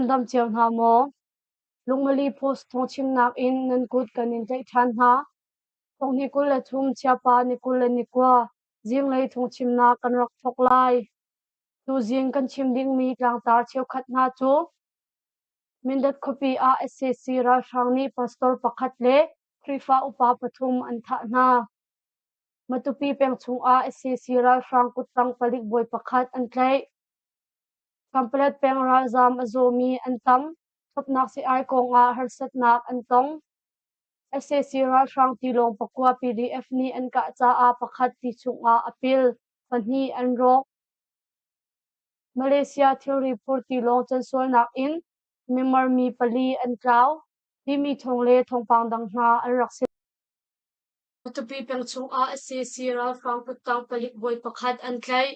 Nan dam cio hna maw? Lungmali Post thawngchimnak in nan kut kan in tlaih ṭhan hna. Thonghnih 23 Chiapa ni 21 zinglei thawngchimnak kan rak thawk lai. Tuzing kan chim dingmi tlangtar cheukhat hna cu Mindat khuapi ah sac ralhrang nih pastor pakhat le Khrihfa upa pathum an thah hna. Matupi peng chungah sac ralhrang kuttang palik bawi pakhat an tlaih. Kanpalet peng ralzaam a zawmi an tam. Thlopnak sii-ai kongah harsatnak an tong. Sac ralhrang tilawng pakua PDF nih an kah caah pakhat ti chungah a pil, pahnih an rawk. Malaysia thilri phur tilawng cansualnak in Myanmar mi pali an tlau timi thawng le thawngpang dang hna an rak si. Matupi peng chungah sac ralhrang kuttang palik bawi pakhat an tlaih.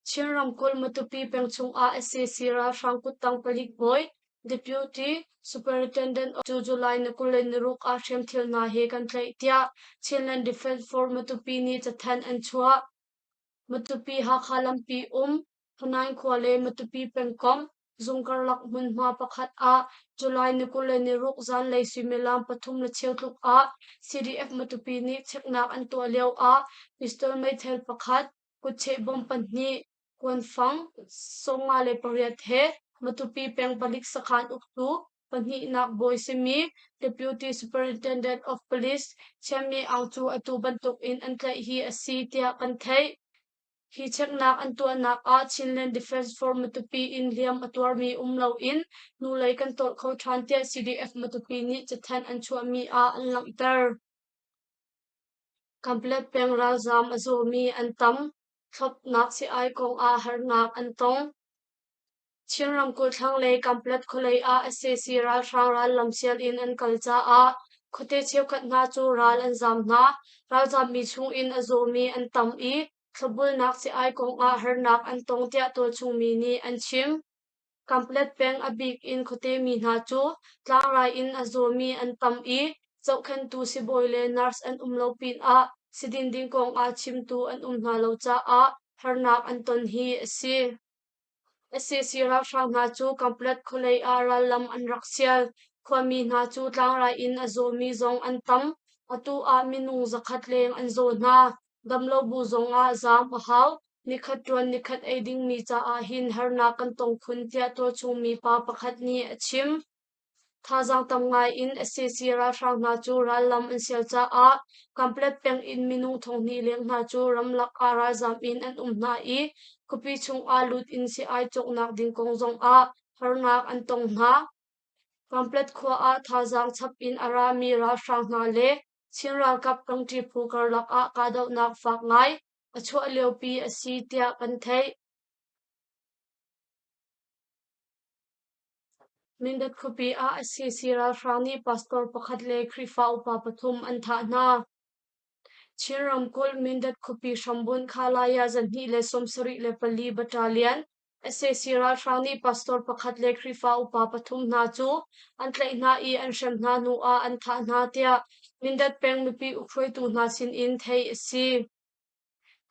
Chin ramkulh Matupi peng chungah sac ralhrang kuttang palik bawi Deputy Superintendent cu July ni 26 ah hriamthil hna he kan tlaih tiah Chinland Defence Force Matupi nih cathanh an chuah. Matupi-Hakha lampi um Hnaing khua le Matupi pengkomh zung karlak hmunhma pakhat ah July ni 26 zanlei suimilam pathum le cheu tluk ah CDF Matupi nih cheknak an tuah lio ah pistol meithal pakhat, kutcheh bomb pahnih, kuanfang 58 he Matupi peng palik sakhan uktu pahnihnak bawi simi Deputy Superintendent of Police Chiammi Aung cu atu bantuk in an tlaih hi a si tiah kan theih. Hi cheknak an tuahnak ah Chinland Defence Force Matupi in hliam a tuarmi um loin hnulei kan tawlh kho ṭhan tiah CDF Matupi nih cathanh an chuahmi ah an langhter. Kanpalet peng ralzaam a zawmi an tam. Thlopnak sii-ai kong ah harnak an tong. Chin ramkulh thlanglei Kanpalet khualei ah sac ralhrang rallam sial in an kal caah khuate cheukhat hna cu ral an zaam hna. Ralzaammi chung in a zawmi an tam i thlopbulnak sii-ai kong ah harnak an tong tiah tualchung mi nih an chim. Kanpalet peng a bik in khuate mi hna cu tlangrai in a zawmi an tam i zohkhenhtu sibawi le nurse an um lo pinah sidin ding kong ah chimtu an um hna lo caah harnak an ton hi a si. Sac ralhrang hna cu Kanpalet khualei ah rallam an rak sial. Khuami hna cu tlangrai in a zawmi zong an tam. Atu ah minung zakhat leng an zaw hna. Damlo bu zong ah zaam a hau. Nikhat ṭuan nikhat ei dingmi caah hin harnak kan tong khun tiah tualchung mi pa pakhat nih a chim. Thazaang tam ngai in sac ralhrang hna cu rallam an sial caah Kanpalet peng in minung thonghnih leng hna cu ramlak ah ralzaam in an um hna i khuapi chung ah lut in sii-ai cawknak ding kong zong ah harnak an tong hna. Kanpalet khua ah thazaang chap in a rami ralhrang hna le Chin ralkap ṭangṭi phu karlak ah kahdohnak fak ngai a chuah liopi a si tiah kan theih. Mindat khuapi ah sac ralhrang nih pastor pakhat le Khrihfa upa pathum an thah hna. Chin ramkulh Mindat khuapi hrambunh Khalaya 274 Battalion sac ralhrang nih pastor pakhat le Khrihfa upa pathum hna cu an tlaih hna i an hrem hna hnu ah an thah hna tiah Mindat peng mipi ukhruaitu hna sin in theih a si.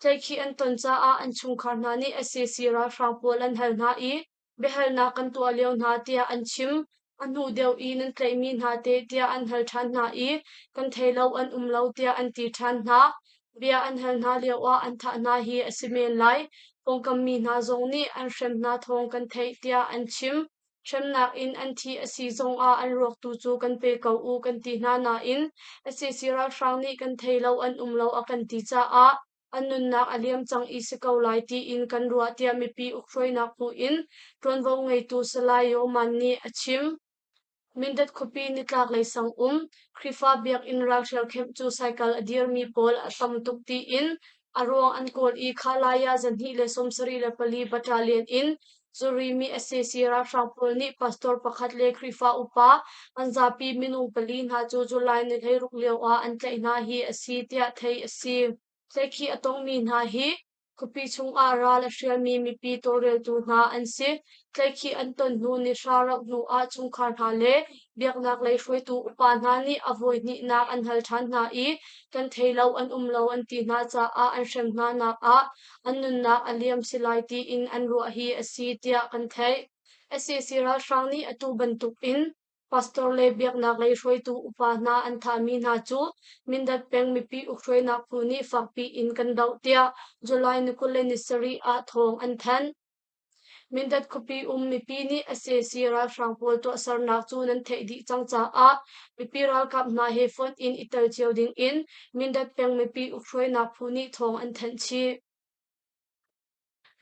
Tlaihkhih an ton caah an chungkhar hna nih sac ralhrang pawl an hal hna i biahalnak kan tuah lio hna tiah an chim. A hnu deuh i nan tlaihmi hna teh tiah an hal ṭhan hna i kan thei lo an um lo tiah an ti ṭhan hna. Bia an hal hna lioah an thah hna hi a si men lai. Pawngkam mi hna zong nih an hrem hna thawng kan theih tiah an chim. Hremnak in an thih a si zongah an ruak tu cu kan pe ko u kan ti hna nain sac ralhrang nih kan thei lo an um lo a kan ti caah an nunnak a liam cang i si ko lai tiin kan ruah tiah mipi ukhruainak hmuh in ṭuanvo ngeitu Salai Yaw Man nih a chim. Mindat khuapi nitlaklei sang um Khrihfa biakinn ralhrial kemh cu cycle a dirmi pawl a tam tuk tiin a ruang an kawl i Khalaya 274 battalion in zurimi sac ralhrang pawl nih pastor pakhat le Khrihfa upa an zapi minung pali hna cu July ni 16 lio ah an tlaih hna hi a si tiah theih a si. Tlaihkhih a tongmi hna hi Khuapi chungah ral a hrialmi mipi tawlreltu hna an si. Tlaihkhih an ton hnu nihra rauh hnu ah chungkhar hna le biaknak lei hruaitu upa hna nih a voi hnihnak an hal ṭhan hna i kan thei lo an um lo an ti hna caah an hrem hna nak ah an nunnak a liam si lai tiin an ruah hi a si tiah kan theih. Sac ralhrang nih atu bantuk in pastor le biaknak lei hruaitu upa hna an thahmi hna cu Mindat peng mipi ukhruainak phu nih fakpi in kan doh tiah July ni 27 ah thawng an thanh. Mindat khuapi um mipi nih sac ralhrang pawl tuahsernak cu nan theih dih cang caah mipi ralkap hna he fonh in i tel cio ding in Mindat peng mipi ukhruainak phu nih thawng an thanh chih.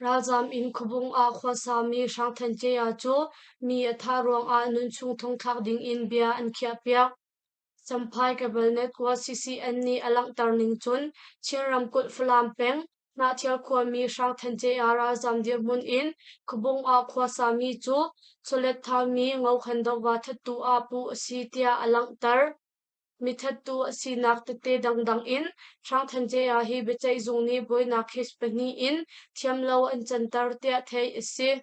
Ralzaam in khuabung ah khuasami Hrang Than Cea cu mi a thah ruangah nunchung thongthlak dingin bia an khiahpiak. Champhai Cabinet khua CCN nih a langhter ning cun Chin ramkulh Falam peng Hnahthial khuami Hrang Than Cea ralzaam dirhmun in khuabung ah khuasami cu chawlet thaumi Ngokhan Dawhva thattu ah puh a si tiah a langhter. Mithattu a sinak tete dangdang in Hrang Than Cea hi biaceihzung nih buainak case pahnih in thiamlo an canter tiah theih a si.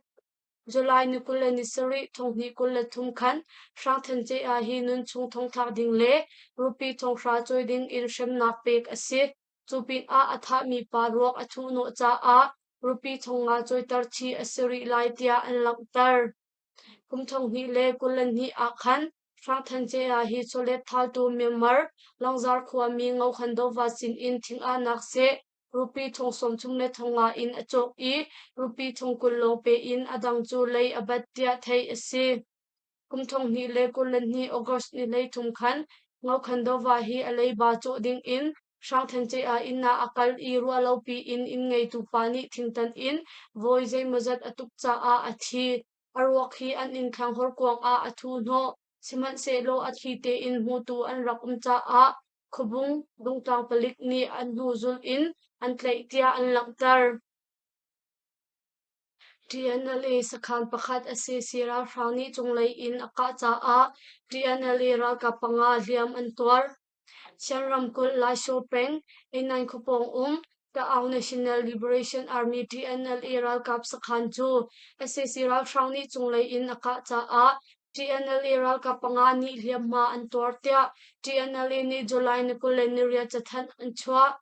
July ni 27, 2023 khan Hrang Than Cea hi nunchung thongthlak ding le rupee thonghra cawi ding in hremnak pek a si. Cu pinah a thahmi pa ruak a thuhnawh caah rupee thongnga cawiter chih a si rih lai tiah an langhter. Kum 2022 ah khan Hrang Than Cea hi chawlet thaltu Myanmar Langzar khuami Ngokhan Dawva sinin thing-ahnak seh rupee thong 33 in a cawk i rupee thong 20 lawng pe in a dang cu lei a bat tiah theih a si. Kum 2022 August ni 33 khan Ngokhan Dawva hi a leiba cawh ding in Hrang Than Cea inn ah a kal i ruahlopi in inn ngeitu pa nih thingtan in vawi zeimawzat a tuk caah a thi. A ruak hi an innthlang horkuang ah a thu hnawh, sihmanhsehlaw a thli tein hmutu an rak um caah Khuabung Dungtlang palik nih an hnu zulh in an tlaih tiah an langhter. TNLA sakhan pakhat sac ralhrang nih cunglei in a kah caah TNLA ralkap panga hliam an tuar. Shan ramkulh Laiso peng, Einan khuapawng um Ta'aung National Liberation Army TNLA ralkap sakhan cu sac ralhrang nih cunglei in a kah caah TNLA ralkap panga nih hliamhma an tuar tiah TNLA nih July ni 28 cathanh an chuah.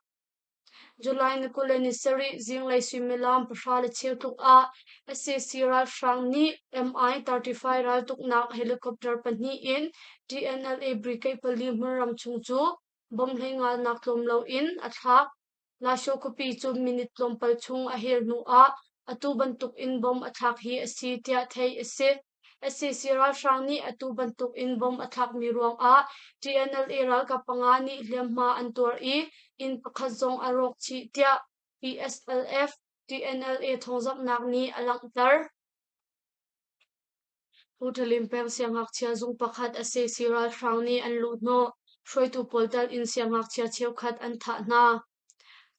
July ni 27 zinglei suimilam 10:15 tluk ah sac ralhrang nih Mi-35 raltuknak helicopter pahnih in TNLA brigade pali hmunram chung cu bomb hleingalnak tlawm loin a thlak. Lasho khuapi cu minute tlawmpal chung a hel hnu ah atu bantuk in bomb a thlak hi a si tiah theih a si. Sac ralhrang nih atu bantuk in bomb a thlakmi ruangah TNLA ralkap panga nih hliamhma an tuar i inn pakhat zong a rawk chih tiah PSLF TNLA thawngzamhnak nih a langhter. Pu Peng siangngakchia zung pakhat sac ralhrang nih an luhhnawh. Hruaitu pawl tal in siangngakchia cheukhat an thah hna.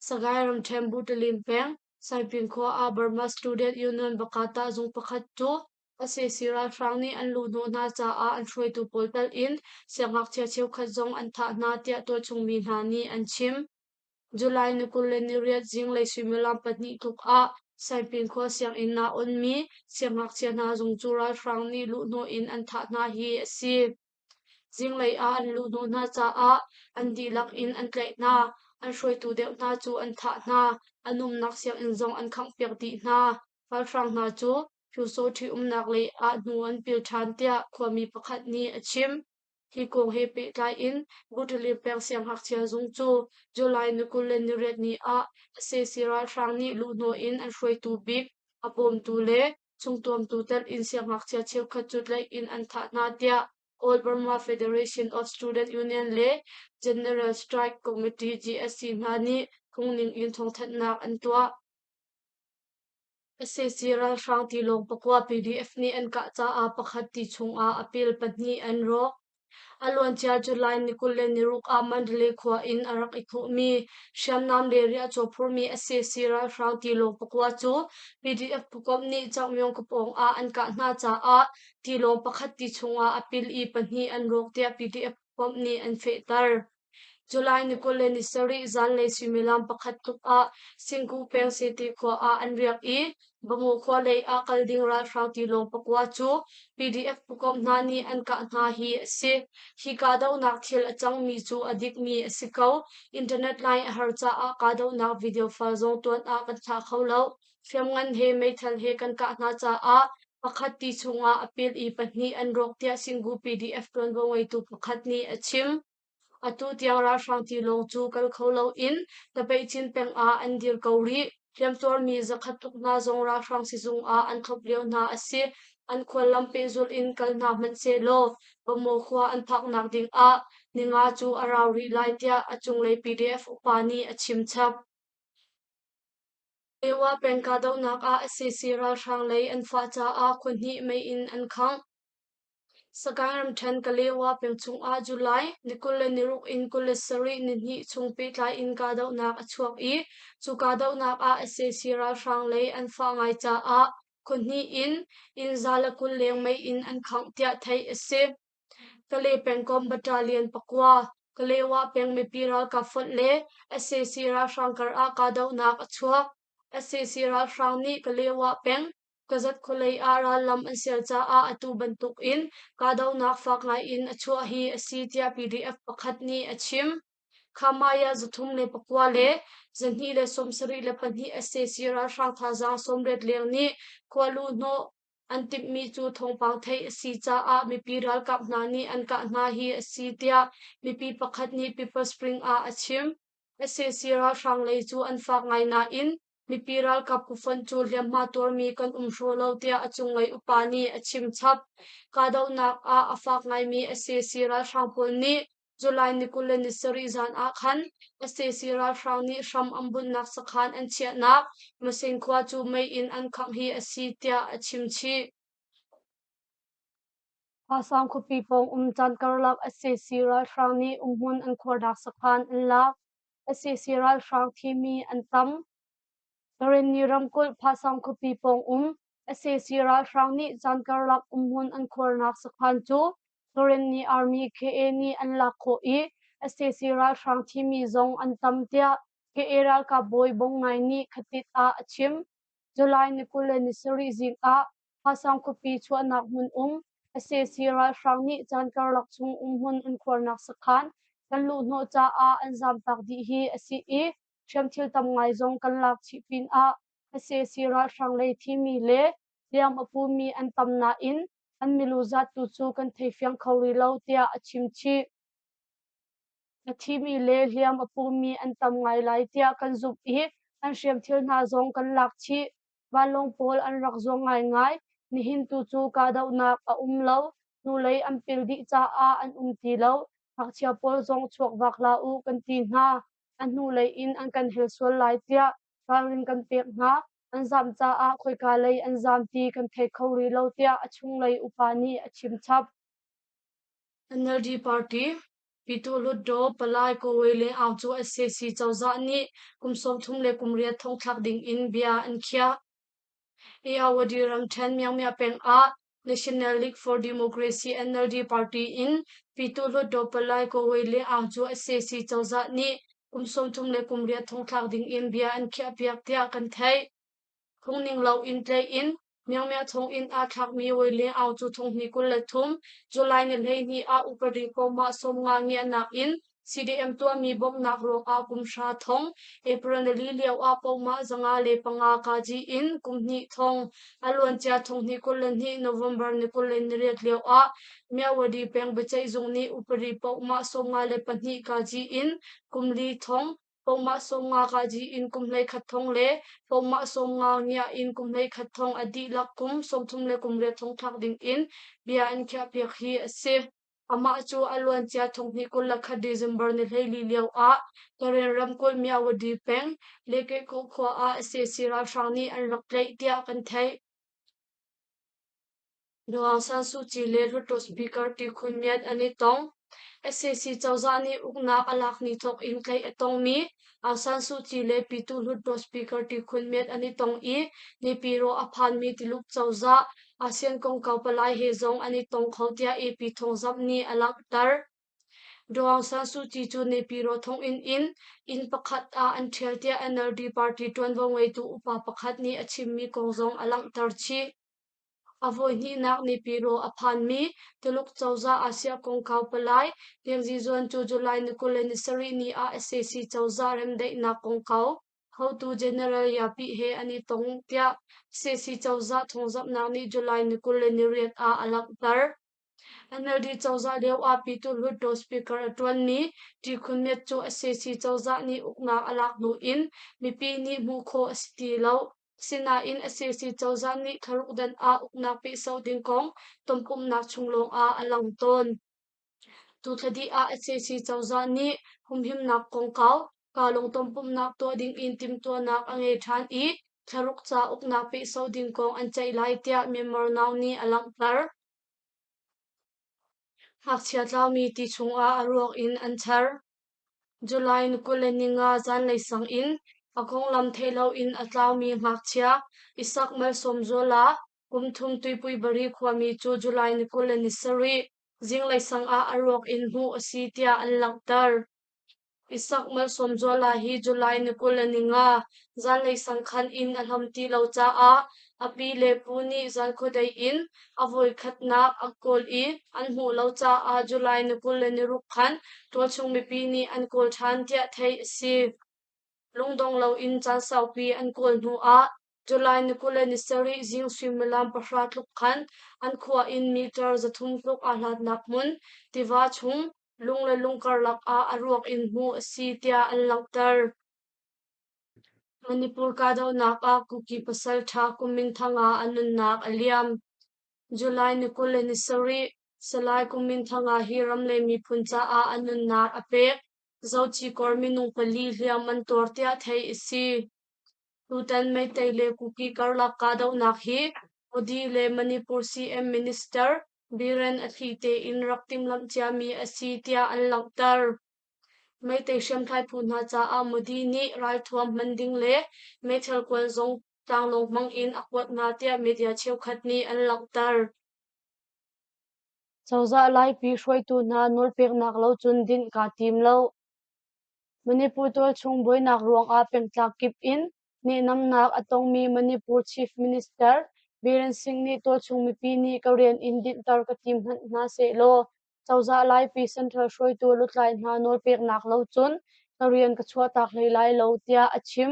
Sagaing ramṭhen Butalim peng Saipin khua ah Burma Student Union Bakata zung pakhat cu sac ralhrang nih an luhhnawh hna caah an hruaitu pawl tal in siangngakchia cheukhat zong an thah hna tiah tualchung mi hna nih an chim. July ni 28 zinglei suimilam pahnih tluk ah Saipin khua sianginn ah onmi siangngakchia hna zung cu ralhrang nih luhhnawh in an thah hna hi a si. Zinglei ah an luhhnawh hna caah an dihlak in an tlaih hna. An hruaitu deuh hna cu an thah hna. An umnak sianginn zong an khanghpiak dih hna. Ralhrang hna cu Pyusawṭhi umnak lei ah hnu an pil ṭhan tiah khuami pakhat nih a chim. Hi kong he pehtlai in Butali peng siangngakchia zung cu July ni 28 ni ah sac ralhrang nih luhhnawh in an hruaitu bik, a bawmtu le chungtuamtu telh in siangngakchia cheukhat cu tlaih in an thah hna tiah All Burma Federation of Student Union le General Strike Committee GSC hna nih phungning in thawngthanhnak an tuah. Sac ralhrang tilawng pakua PDF nih an kah caah pakhat ti chungah a pil pahnih an rawk. A luancia July ni 26 ah Mandalay khua in a rak i thawhmi hriamnam le riahcaw phurmi sac ralhrang tilawng pakua cu PDF phukomh nih Kyaukmyung khuapawng ah an kah hna caah tilawng pakhat ti chungah a pil i pahnih an rawk tiah PDF phukomh nih an fehter. July ni 27 zanlei suimilam pakhat tluk ah Singku peng Sete khua ah an riak i Bangaw khua lei ah kal ding ralhrang tilawng pakua cu PDF phukomh hna nih an kah hna hi a si. Hi kahdohnak thil a cangmi cu a dikmi a si ko. Internet line a har caah kahdohnak video file zong tuan ah kan thlah kho lo. Hriamngan he meithal he kan kah hna caah. Pakhat ti chungah a pil i pahnih an rawk tiah Singu PDF ṭuanvo ngeitu pakhat nih a chim. Atu tiang ralhrang tilawng cu kal kho loin Tapeihcin peng ah an dir ko rih. Hliamtuarmi zakhat tluk hna zong ralhrang sizung ah an thlop lio hna a si. An khuallam pehzulh in kal hna hmanh sehlaw Bamaw khua an phaknak ding ah ninga cu a rau rih lai tiah a cunglei PDF upa nih a chim chap. Ewa peng kahdohnak ah sac ralhrang lei an fah caah khua hnih mei in an khangh. Sagaing ramṭhen Kalewa peng chungah July ni 26 in 27 nihnih chung pehtlai in kahdohnak a chuak i cu kahdohnak ah sac ralhrang lei an fah ngai caah khua hnih in inn 120 leng mei in an khangh tiah theih a si. Kale pengkomh battalion pakua, Kalewa peng mipi ralkap fonh le sac ralhrang kar ah kahdohnak a chuak. Sac ralhrang nih Kalewa peng Kazat khualei ah rallam an sial caah atu bantuk in kahdohnak fak ngai in a chuah hi a si tiah PDF pakhat nih a chim. Khamaya 309 le 272 sac ralhrang thazaang 80 leng nih khualu hnawh an timhmi cu thawngpang theih a si caah mipi ralkap hna nih an kah hna hi a si tiah mipi pakhat nih People Spring ah a chim. Sac ralhrang lei cu an fak ngai nain mipi ralkap phufonh cu hliamhma tuarmi kan um hraw lo tiah a cunglei upa nih a chim chap. Kahdohnak ah a fak ngaimi sac ralhrang pawl nih July ni 27 zan ah khan sac ralhrang nih hram an bunhnak sakhan an chiahnak Masin khua cu mei in an khangh hi a si tiah a chim chih. Pasang khuapi pawng um caan karlak sac ralhrang nih umhmun an khuarnak sakhan an lak. Sac ralhrang thimi an tam. Karenni ramkulh Phasang khuapi pawng um sac ralhrang nih caan karlak umhmun an khuarnak sakhan cu Karenni Army KA nih an lak khawh i sac ralhrang thimi zong an tam tiah KA ralkap bawi Bong Ngai nih khatit ah a chim. July ni 27 zing ah Phasang khuapi chuahnak hmun um sac ralhrang nih caan karlak chung umhmun an khuarnak sakhan kan luhhnawh caah an zamtak dih hi a si i hriamthil tam ngai zong kan lak chih pinah sac ralhrang lei thimi le hliam a pumi an tam nain an milu zat tu cu kan thei fiang kho rih lo tiah a chim chih. A thimi le hliam a pumi an tam ngai lai tiah kan zumh i an hriamthil hna zong kan lak chih. Vanlawng pawl an rak zuang ngaingai. Nihin tu cu kahdohnak a um lo. Hnulei an pil dih caah an um ti lo. Ngakchia pawl zong chuak vak hlah u kan ti hna. A hnulei in an kan hel sual lai tiah ralrin kan pek hna. An zam caah khoika lei an zam ti kan thei kho rih lo tiah a chunglei upa nih a chim chap. NLD party Pyituh Hlutdaw Palai Kawei le Aung cu sac cozah nih kum 38 thongthlak ding in bia an khiah. Ayeyarwady ramṭhen Myanmar peng ah National League for Democracy NLD party in Pyituh Hlutdaw Palai Kawei le Aung cu sac cozah nih kum 38 thongthlak ding in bia an khiahpiak tiah kan theih. Phungning loin tlaih in Myanmar thonginn aa thlakmi Wai Le Aung cu thonghnih 23 July ni 12 ah upadi kongah 50 ngiahnak in CDM tuahmi bawmhnak ruangah kum hra thong, April nili lio ah pohmah 505 kaji in kum hnih thong, a luancia thonghnih 22 November ni 28 lio ah Myawaddy peng biaceihzung nih upadi pohmah 52 kaji in kum li thong, Pohmah 50 kaji in kum 11 thong le pohmah 50 ngia in kum 11 thong a dihlak kum 38 thong thlak ding in bia an khiahpiak hi a si. Amah cu a luancia thonghnih 21 December ni 14 lio ah Karen ramkulh Myawaddy peng Lekehkaw khua ah sac ralhrang nih an rak tlaih tiah kan theih. Daw Aung San Suu Kyi le Hluttaw Speaker Ti Khun Myat an i tong. Sac cozah nih uknak a lak ni thawk in tlaih a tongmi Aung San Suu Kyi le Pyituh Hluttaw Speaker Ti Khun Myat an i tong i Naypyidaw a phanmi Tuluk cozah ASEAN kongkau palai he zong an i tong kho tiah AP thawngzamh nih a langhter. Daw Aung San Suu Kyi cu Naypyidaw thonginn in inn pakhat ah an ṭhial tiah NLD party ṭuanvo ngeitu upa pakhat nih a chimmi kong zong a langhter chih. A voihnihnak Naypyidaw a phanmi Tuluk cozah Asia kongkau palai Liangzizuan cu July ni 27 ni ah sac cozah remdaihnak kongkau Hotu General Yapi he an i tong tiah sac cozah thawngzamhnak nih July ni 28 ah a langhter. NLD cozah lio ah Pyithu Hluttaw Speaker a ṭuanmi Ṭi Khun Myat cu sac cozah nih uknak a lak hnu in mipi nih hmuh khawh a si ti lo. Asinain sac cozah nih thlaruk dan ah uknak pehsauh ding kong tonpumhnak chung lawngah a lang tawn. Tu thla dih ah sac cozah nih humhimnak kongkau Kalung tonpumhnak tuah dingin timhtuahnak a ngei ṭhan i thlaruk ca uknak pehsauh ding kong an ceih lai tiah Myanmar Now nih a langhter. Ngakchia tlaumi ti chungah a ruak in an char. July ni 25 zanlei sang in a konglam theih loin a tlaumi ngakchia Isak Malsawmzuala kum thum Tuipuibari khuami cu July ni 27 zinglei sang ah a ruak in hmuh a si tiah an langhter. Isak Malsawmzuala hi July ni 25 zanlei sangkhan in a hlam ti lo caah a pi le pu nih zankhuadei in a voikhatnak an kawl i an hmuh lo caah July ni 26 khan tualchung mipi nih an kawl ṭhan tiah theih a si. Lungdong loin caan saupi an kawl hnu ah July ni 27 zing suimilam 10 tluk khan an khua in meter 300 tluk aa hlatnak hmun tiva chung lung le lung karlak ah a ruak in hmuh a si tiah an langhter. Manipur kahdohnak ah Kuki pasalṭha Kum Minthang ah a nunnak a liam. July ni 27, Salai Kum Minthang ah hi ram le miphun caah a nunnak a pek. Zoci-kor minung pali hliam an tuar tiah theih a si. Tutan Meitei le Kuki karlak kahdohnak hi Modi le Manipur CM Minister Biren a thli tein rak timhlamh ciami a si tiah an langhter. Meitei hriamtlai phu hna caah Modi nih ralthuam hman ding le meithal kuan zong tlanglawng hmang in a kuat hna tiah media cheukhat nih an langhter. Cozah laipi hruaitu hna nawlpeknak lo cun dinh kaa tim lo. Manipur tualchung buainak ruangah pengtlang kip in nehnamnak a tongmi Manipur Chief Minister Biren Singh nih tualchung mipi nih ka rian in dinhter ka tim hmanh hna sehlaw cozah laipi central hruaitu lutlai hna nawlpeknak lo cun ka rian ka chuahtak hlei lai lo tiah a chim.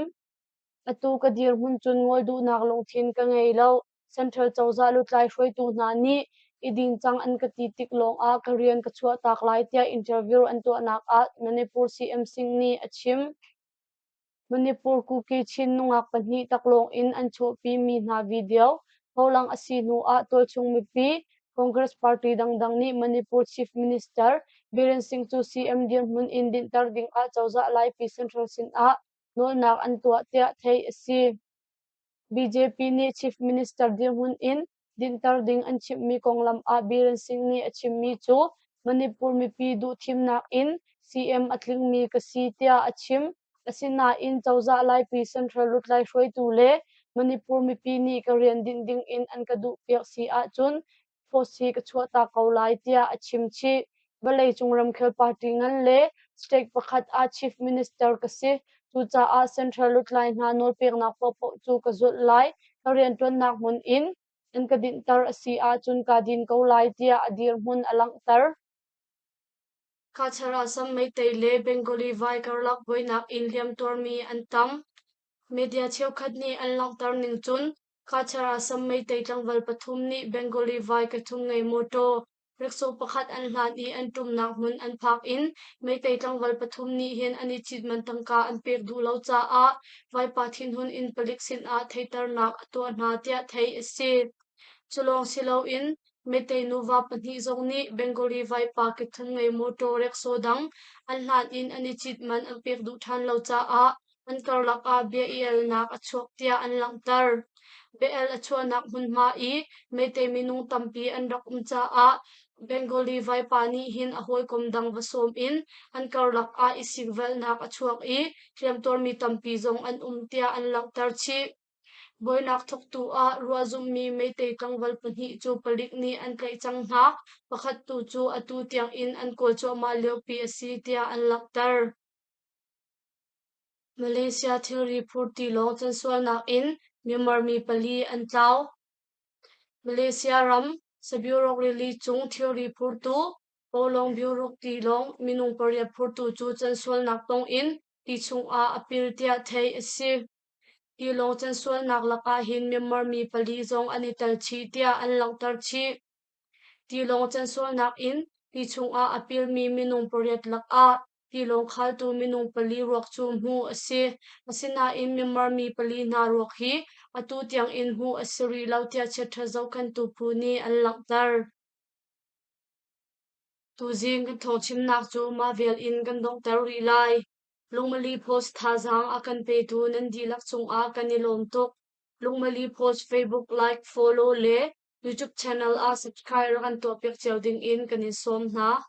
Atu ka dirhmun cun ngol duhnak lungthin ka ngei lo. Central cozah lutlai hruaitu hna nih i din cang an ka ti tik lawngah ka rian ka chuahtak lai tiah interview an tuahnak ah Manipur CM Singh nih a chim. Manipur Kuki Chin nungak pahnih taklawng in an chuahpi mi hna video pholang a si hnu ah tualchung mipi Congress party dangdang nih Manipur Chief Minister Biren Singh cu CM dirhmun in dinhter ding ah cozah laipi central sin ah nawlnak an tuah tiah theih a si. BJP nih Chief Minister dirhmun in dinhter ding an chimhmi konglam ah Biren Singh nih a chimmi cu Manipur mipi duhthimnak in CM a tlingmi ka si tiah a chim. Asinain cozah laipi central lutlai hruaitu le Manipur mipi nih ka rian dinh ding in an ka duhpiak si ahcun post hi ka chuahtak ko lai tiah a chim chih. Vawleicung ramkhel party ngan le state pakhat ah chief minister ka si. Cucaah central lutlai hna nawlpeknak paohpaoh cu ka zulh lai. Ka rianṭuannak hmun in an ka dinhter a si ahcun kaa din ko lai tiah a dirhmun a langhter. Kachar Assam Meitei le Bengali vai karlak buainak in hliamtuarmi an tam. Media cheukhat nih an langhter ning cun Kachar Assam Meitei tlangval pathum nih Bengali vai kathum ngei mawṭaw rickshaw pakhat an hlan i an ṭumnak hmun an phak in Meitei tlangval pathum nih hin an i cit man tangka an pek duh lo caah vaipa thinhun in palik sinah theihternak a tuah hna tiah theih a si. Cu lawng si loin Meitei nuva pahnih zong nih Bengali vaipa kethum ngei mawṭaw rickshaw dang an hlan in an i cit man an pek duh ṭhan lo caah an karlak ah bia i alnak a chuak tiah an langhter. Bia-al a chuahnak hmunhma i Meitei minung tampi an rak um caah Bengali vaipa nih hin a hawikom dang va sawm in an karlak ah i sikvelhnak a chuak i hliamtuarmi tampi zong an um tiah an langhter chih. Buainak thawktu ah ruahzumhmi Meitei tlangval pahnih cu palik nih an tlaih cang hna. Pakhat tu cu atu tiang in an kawl cuahmah liopi a si tiah an langhter. Malaysia thilri phur tilawng cansualnak in Myanmar mi pali an tlau. Malaysia ram Sabiurok rili cung thilri phurtu Polong Biuruk tilawng minung pariat phurtu cu cansualnak tong in. Ti chungah a pil tiah theih a si. Tilawng cansualnak lakah hin Myanmar mi pali zong an i tel chih tiah an langhter chih. Tilawng cansualnak in ti chungah a pilmi minung pariat lakah tilawng khaltu minung pali ruak cu hmuh a si. Asinain Myanmar mi pali hna ruak hi atu tiangin hmuh a si rih lo tiah chiaṭha zohkhenhtu phu nih an langhter. Tuzing kan thawngchimnak cu mah vial in kan donghter rih lai. Lungmali Post thazaang a kan petu nan dihlak cungah kan i lawm tuk. Lungmali Post Facebook like, follow le YouTube channel ah subscribe rak kan tuahpiak cio dingin kan in sawm hna.